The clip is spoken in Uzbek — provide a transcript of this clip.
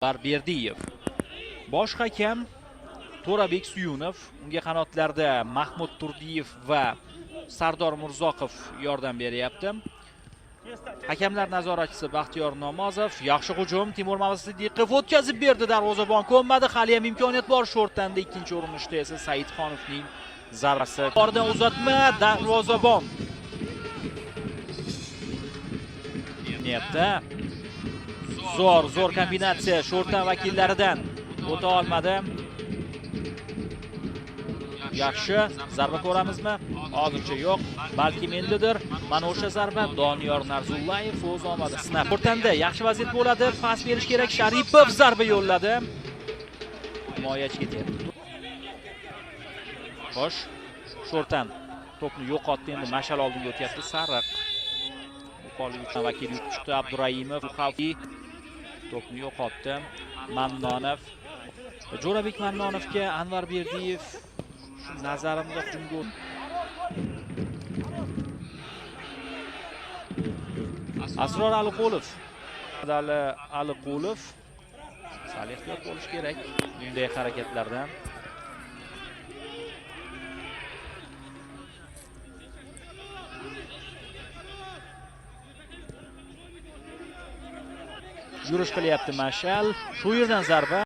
Berdiyev. Bosh hakam To'rabek Suyunov, unga qanotlarda Mahmud Turdiyev va Sardor Murzoqov yordam beryapti. Hakamlar nazoratchisi Baxtiyor Nomozov. Yaxshi hujum, Timur Mamasiddiqov o'tkazib berdi, darvozabon ko'nmadi, hali ham imkoniyat bor. Shortanda ikkinchi urinishda esa Saidxonovning zarbasi. Oradan uzatma, darvozabon. Niyatda. Zo'r kombinatsiya Sho'rtan vakillaridan o'ta olmadi. Yaxshi zarba ko'ramizmi? Hozircha yo'q. Balkim endidir. Mana o'sha zarba Doniyor Narzullayev o'z omadi sinab. Sho'rtanda yaxshi vaziyat bo'ladi. Pas berish kerak. Sharipov zarba yo'lladi. Himoyachi ketyapti. Xo'sh, Sho'rtan to'pni yo'qotdi. Endi mash'al oldinga o'tyapti. Sariq. Qo'pollik uchun vakil yutib chiqdi. Abduraimov xavfli to'pni yo'qotdi. Mannonov. Jo'rabek Mannonovga Anvar Berdiyev shu nazarimda hujumga Asror Aliqulov. Adali Aliqulov sal ehtiyot bo'lish kerak bunday harakatlardan. Yurish qilyapti Mash'al. Shu yerdan zarba.